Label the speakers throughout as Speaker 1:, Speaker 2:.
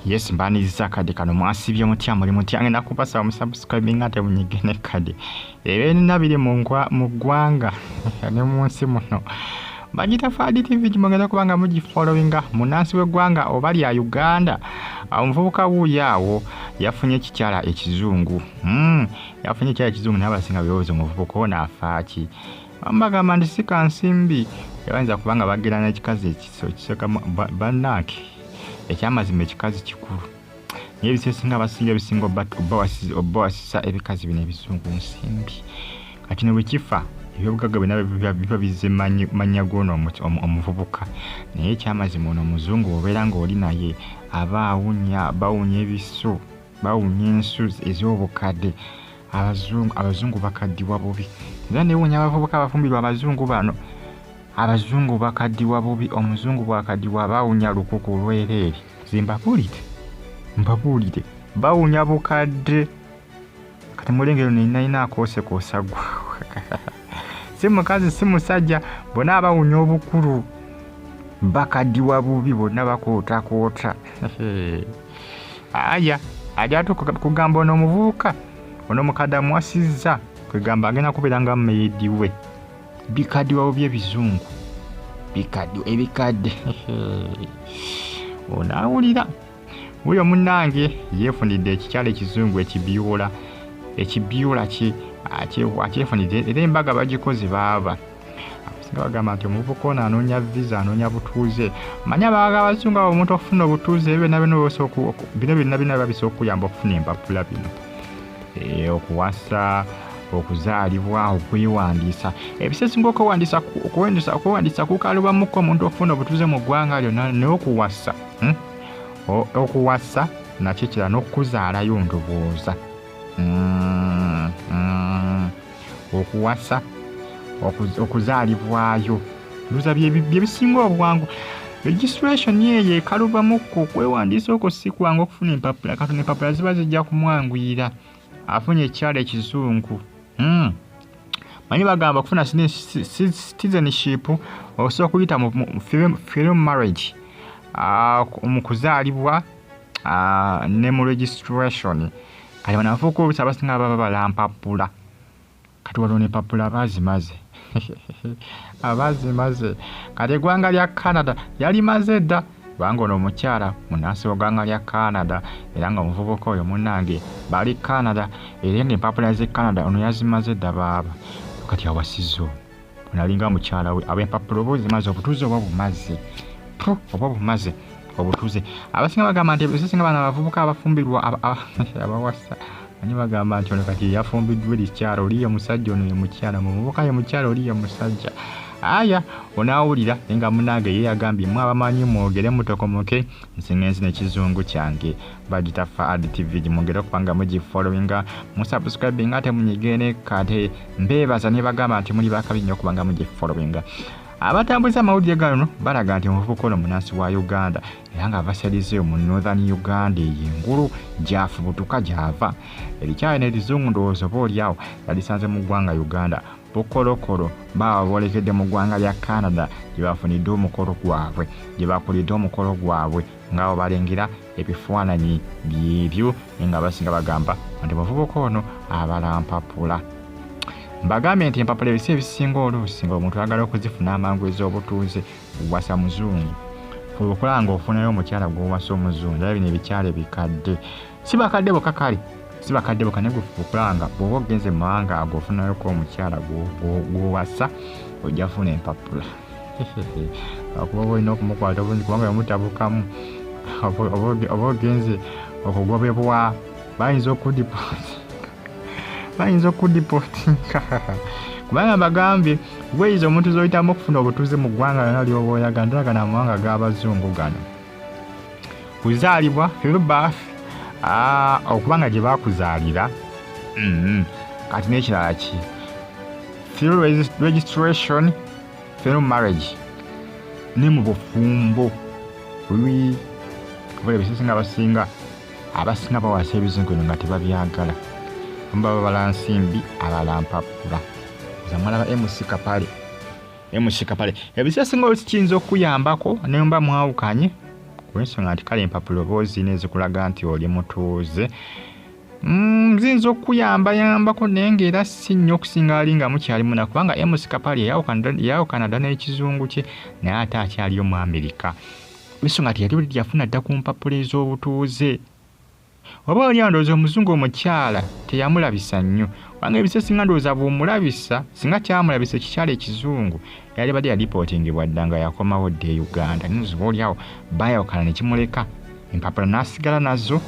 Speaker 1: Yes, mbaniriza akadde kano. Mwasibye mutya? Muli mutya? Ngenda kubasaba musubscribing ate munyige ne kade ebyenina biri mu ggwanga ne mu nsi muno. Bagita Fadi TV, gimugenda kuba nga mugifollowinga. Munansi w'eggwanga oba lya Uganda, omuvubuka wuuyo awo yafunye ekikyala ekizungu. Yafunye ekikyala ekizungu, naye abasinga beebuuza omuvubuka ono afaaki. Bagamba nti si kansimbi, yabayinza kubanga bagira n'ekikazi ekisooka bannange. Ekyamazima ekikazi kikulu, naye ebiseera abasinga ebisinga obbawasisa ebikazi bino ebizungu nsimbi. Kati ne bwe kifa, ebyobugagga byonna biba bizze mannya g'ono omuvubuka. Naye ekyamazima ono omuzungu obeera ng'oli naye aba awunya, bawunya ebisu, bawunya ensu ez'obukadde. Abazungu bakaddiwa bubi, era newuunya abavubuka abafumbirwa abazungu bano. Abazungu bakaddiwa bubi. Omuzungu bwakaddiwa aba awunya lukuku lwereere. Zimbabuulire, mbabuulire, bawunya bukadde. Kati mulengero nenalina akoosekoosa gwa si mukazi si musajja, bonna abawunya obukulu, bakaddiwa bubi, bonna bakootakoota. Aya ajja kugamba ono omuvubuka ono mukadde amuwasizza, kwegamba agenda kubeera nga maid we. Bikaddiwa bubi ebizungu, bikaddiwa ebikadde. Onaawulira wuyo munnange yeefunidde ekikyala ekizungu ekibyula, ekibyula ki akyefunidde, era embaga bagikoze. Baaba abasinga bagamba nti omuvubuka ono anoonya visa, anoonya butuuze. Manye abaga abazungu abo, omuntu okufuna obutuuze, ebyo byonna byonna bino byonna byonna biba bisobola okuyamba okufuna empapula bino, okuwasa, okuzaalibwa, okwewandiisa. Ebiseera ebisinga okwewandiisa kukalubamuko omuntu okufuna obutuuze mu ggwanga lyonna, n'okuwasa, Okuwasa nakyo kirala, n'okuzaalayo ndowooza. Okuwasa, okuzaalibwayo, ndowooza bye bisinga obwangu. Registration eyo ekalubamuko, okwewandiisa okwo si kwangu okufuna empapula. Katono empapula ziba zijja kumwanguyira, afunye ekyalo ekizungu. Manyi bagamba okufuna citizenship osobola okuyita mu through marriage, mu kuzaalibwa ne mu registration. Kati bano abavubuka oluusi abasinga baba babala mpapula. Kati waliwo n'empapula bazimaze, abazimaze. Kati eggwanga lya Canada yalimaze dda, kubanga ono omukyala munansi w'eggwanga lya Canada, era nga omuvubuka oyo munnange bali Canada, era nga empapula z'e Canada ono yazimaze dda baaba. Kati awasizza ono, ono alinga mukyala we ab'empapula oba ozimaze, obutuuze oba bumaze, oba bumaze obutuuze. Abasinga bagamba nti ebisinga bano abavubuka abafumbirwa, abawasa, manyi bagamba nti ono kati yafumbiddwa erikyala, oli ye musajja, ono ye mukyala, muvubuka ye mukyala, oli ye musajja. Aya onaawulira, naye nga munange ye yagambye mwe abamanyi mwogere mutokomoke, nsinga ensi n'ekizungu kyange. Bagita Faad TV, gimwongere okuba nga mugifollowinga, musubscribinga ate munyigene. Kate mbeebaza ne bagamba nti muli bakabi nnyo okuba nga mugifollowinga. Abatambuza amawulire gano balaga nti omuvubuka ono munansi wa Uganda, era nga avasalizeeyo mu Northern Uganda, eyo engulu gyafubutuka gyava. Erikyali n'erizungu ndowooza oba oliawo yalisanze mu ggwanga Uganda bukolokolo. Baaba boolekedde mu ggwanga lya Canada gye bafunidde omukolo gwabwe, gye bakulidde omukolo gwabwe, nga bwe balengera ebifaananyi byebyo. Naye nga abasinga bagamba nti omuvubuka ono abala mpapula. Mbagambye nti empapula ebisa ebisinga oluusi nga omuntu ayagala okuzifuna amangu ez'obutuuze, wasa muzungu. Fuba okulaba ng'ofunayo omukyala gw'owasa omuzungu. Era bino ebikyala ebikadde, si bakadde bokka, kale si bakadde bokka, naye gwe okulaba nga bw'oba ogenze mu mawanga ago ofunayoko omukyala gw'owasa, ojja funa empapula, akuba oba olina okumukwata obulungi, kubanga bwemutabukamu oba ogenze okugobebwa, bayinza okudeportinga. Kubanga mbagambye weyiza omuntu zoyitamu okufuna obutuuze mu ggwanga lyonna lyoba oyagala, ddala gano amawanga g'abazungu gano: kuzaalibwa, birth, okubanga gye bakuzaalira. Kati n'ekirala ki? Through registration, through marriage, ne mu bufumbo. Kuba ebisinga abasinga bawasa ebizungu bino nga tebabyagala, baba babala nsimbi, abala mpapula. Zamwalaba MC Kapale, MC Kapale. Ebiseera singa olusi kiyinza okuyambako nemba mwawukanye. Olw'ensonga nti kale empapula oba ozirina ezikulaga nti oli mutuuze, ziyinza okukuyambayambako naye ng'era si nnyo okusinga ali nga mukyali muna, kubanga Amos Kapali yayawukana dda n'ekizungu kye naye ate akyaliyo mu Amerika. Olw'ensonga nti yali yafuna dda ku mpapula ez'obutuuze. Oba oli awo ndowooza omuzungu omukyala teyamulabisa nnyo, kubanga ebiseera singa ndowooza bw'omulabisa, singa kyamulabisa ekikyala ekizungu yalibadde yalipootingibwa dda nga yakomawo dda e Uganda. Naye oba oli awo baayawukana ne kimuleka empapula n'asigala nazo,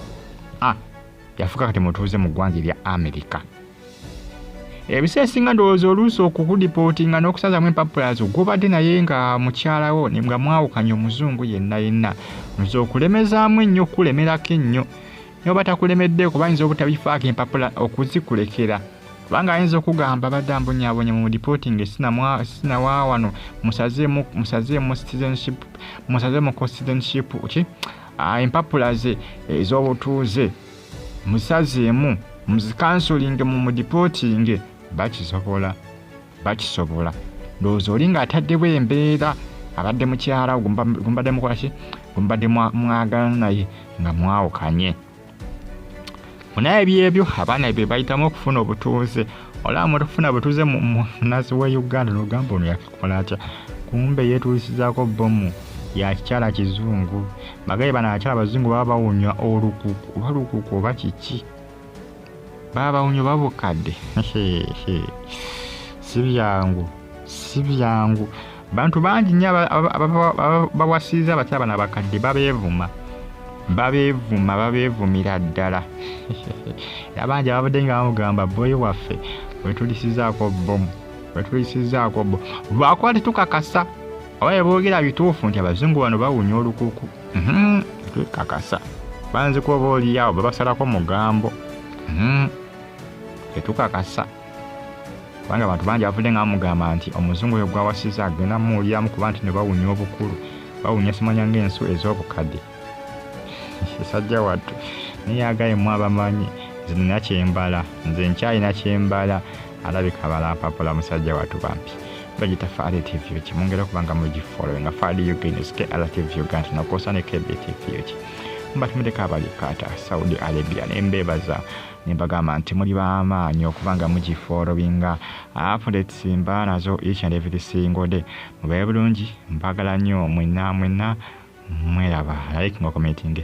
Speaker 1: yafuuka kati mutuuze mu ggwanga erya Amerika. Ebiseera singa ndowooza oluusi okukudipootinga n'okusazamu empapula zo gw'obadde naye nga mukyala wo nga mwawukanye omuzungu yenna yenna, nze okulemezaamu ennyo okukulemerako ennyo. Naye oba takulemeddeeko bayinza obutabifaako empapula okuzikulekera, kubanga ayinza okugamba badde ambonyaabonye mu dipootinga sinawa wano musazeemu citizenship, musazeemu citizenship ki empapula ze ez'obutuuze musazeemu muzikansolinge mu mudipootinge. Bakisobola. Ndowooza oli ng'ataddewo embeera abadde mukyala gumbadde mukola ki, gumbadde mwagala naye nga mwawukanye. Munaye byebyo abaana bye bayitamu okufuna obutuuze. Olaba omuntu okufuna obutuuze munazi wa Uganda n'ogamba ono yakikola atya, kumbe yeetuusizaako bbomu ya kikyala kizungu. Bagaye bano abakyala abazungu baba bawunya olukuku oba lukuku oba kiki, baba bawunya oba bukadde. Si byangu, si byangu. Bantu bangi nnyo bawasiriza abakyala bano abakadde babeevuma, babeevumira ddala. Era bangi ababadde nga bamugamba boyi waffe wetulisizaako bbomu, wetulisizaako bbomu. Lwakuba tetukakasa oba bye boogera bituufu nti abazungu bano bawunya olukuku. Tetukakasa, bayinza kuba oba oli awo babasalako mugambo. Tetukakasa kubanga abantu bangi abavudde nga bamugamba nti omuzungu oyo gw'awasizza agenda mmuwuliramu kuba nti ne bawunya obukulu, bawunya simanya ng'ensu ez'obukadde. Sajja wattu naye yagaye mmwe abamanyi, nze nina kyembala, nze nkyalina kyembala. Alabika abala mpapula musajja wattu bambi. Bagita Fahad TV kimwongera okuba nga mugifollowinga Fahad Uganda KR TV Uganda n'okwosa ne KB TV ki. Mbatumiddeko abali Qatar, Saudi Arabia ne mbeebaza ne mbagamba nti muli b'amaanyi okuba nga mugifollowinga. Updates mba nazo each and every single day. Mubeere bulungi, mbagala nnyo mwenna mwenna mweraba. Like nga commenting.